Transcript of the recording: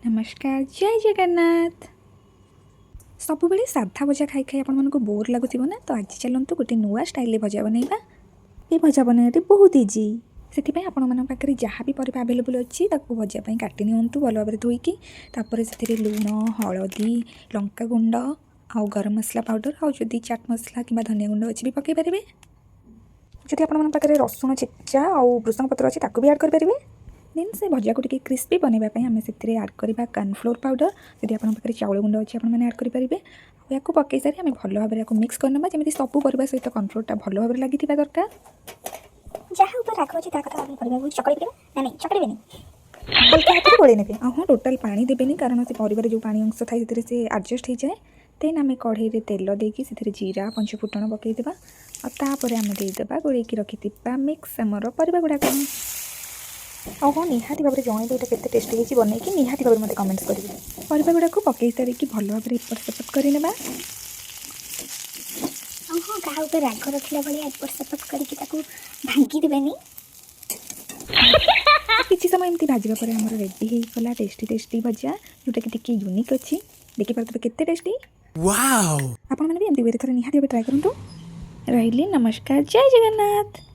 ନମସ୍କାର, ଜୟ ଜଗନ୍ନାଥ। ସବୁବେଳେ ସାଧା ଭଜା ଖାଇ ଖାଇ ଆପଣମାନଙ୍କୁ ବୋର୍ ଲାଗୁଥିବ ନା? ତ ଆଜି ଚାଲନ୍ତୁ, ଗୋଟେ ନୂଆ ଷ୍ଟାଇଲରେ ଭଜା ବନେଇବା। ଏ ଭଜା ବନେଇବାଟି ବହୁତ ଇଜି। ସେଥିପାଇଁ ଆପଣମାନଙ୍କ ପାଖରେ ଯାହା ବି ପରିବା ଆଭେଲେବୁଲ୍ ଅଛି, ତାକୁ ଭଜା ପାଇଁ କାଟି ନିଅନ୍ତୁ ଭଲ ଭାବରେ ଧୋଇକି। ତାପରେ ସେଥିରେ ଲୁଣ, ହଳଦୀ, ଲଙ୍କା ଗୁଣ୍ଡ ଆଉ ଗରମ ମସଲା ପାଉଡ଼ର, ଆଉ ଯଦି ଚାଟ୍ ମସଲା କିମ୍ବା ଧନିଆ ଗୁଣ୍ଡ ଅଛି ବି ପକାଇ ପାରିବେ। ଯଦି ଆପଣମାନଙ୍କ ପାଖରେ ରସୁଣ ଛେଚା ଆଉ ଭୃସଙ୍ଗ ପତ୍ର ଅଛି, ତାକୁ ବି ଆଡ଼୍ କରିପାରିବେ। ଦେନ୍ ସେ ଭଜାକୁ ଟିକେ କ୍ରିସ୍ପି ବନେଇବା ପାଇଁ ଆମେ ସେଥିରେ ଆଡ଼୍ କରିବା କର୍ଣ୍ଣଫ୍ଲୋର୍ ପାଉଡ଼ର। ଯଦି ଆପଣଙ୍କ ପାଖରେ ଚାଉଳ ଗୁଣ୍ଡ ଅଛି, ଆପଣମାନେ ଆଡ଼୍ କରିପାରିବେ। ଆଉ ୟାକୁ ପକାଇ ସାରି ଆମେ ଭଲ ଭାବରେ ୟାକୁ ମିକ୍ସ କରିନେବା, ଯେମିତି ସବୁ ପରିବା ସହିତ କର୍ଣ୍ଣଫ୍ଲୋର୍ଟା ଭଲ ଭାବରେ ଲାଗିଥିବା ଦରକାର। ଯାହା ଉପରେ ରାଗ ଅଛି, ତା କଥା ଭାବି ପରିବାକୁ ଚକଡ଼ି ପାରିବା ନା ନାଇଁ? ଚକଡ଼ିବେନି। ହାଲକା ହାତରେ ଗୋଳେଇ ନେବେ। ଆଉ ହଁ, ଟୋଟାଲ୍ ପାଣି ଦେବେନି, କାରଣ ସେ ପରିବାରେ ଯେଉଁ ପାଣି ଅଂଶ ଥାଏ, ସେଥିରେ ସେ ଆଡ଼ଜଷ୍ଟ ହେଇଯାଏ। ଦେନ୍ ଆମେ କଢ଼େଇରେ ତେଲ ଦେଇକି ସେଥିରେ ଜିରା, ପଞ୍ଚ ଫୁଟଣ ପକାଇଦେବା ଆଉ ତାପରେ ଆମେ ଦେଇଦେବା ଗୋଳେଇକି ରଖିଥିବା ମିକ୍ସ ଆମର ପରିବା ଗୁଡ଼ାକ। ଆଉ ହଁ, ନିହାତି ଭାବରେ ଜଣେଇବେ ଏଇଟା କେତେ ଟେଷ୍ଟି ହେଇଛି ବନେଇକି। ନିହାତି ଭାବରେ ମୋତେ କମେଣ୍ଟସ୍ କରିବେ। ପରିବା ଗୁଡ଼ାକୁ ପକାଇ ସାରିକି ଭଲ ଭାବରେ ଏପଟ ସେପଟ କରିନେବା। ଆଉ ହଁ, କାହା ଉପରେ ରାଗ ରଖିଲା ଭଳିଆ ଏପଟ ସେପଟ କରିକି ତାକୁ ଭାଙ୍ଗି ଦେବେନି। କିଛି ସମୟ ଏମିତି ଭାଜିବା ପରେ ଆମର ରେଡ଼ି ହେଇଗଲା ଟେଷ୍ଟି ଟେଷ୍ଟି ଭଜା, ଯେଉଁଟାକି ଟିକେ ୟୁନିକ୍ ଅଛି। ଦେଖିପାରୁଥିବେ କେତେ ଟେଷ୍ଟି। Wow! ଆପଣମାନେ ବି ଏମିତି ୱେରେ ଥରେ ନିହାତି ଭାବେ ଟ୍ରାଏ କରନ୍ତୁ। ରହିଲି, ନମସ୍କାର, ଜୟ ଜଗନ୍ନାଥ।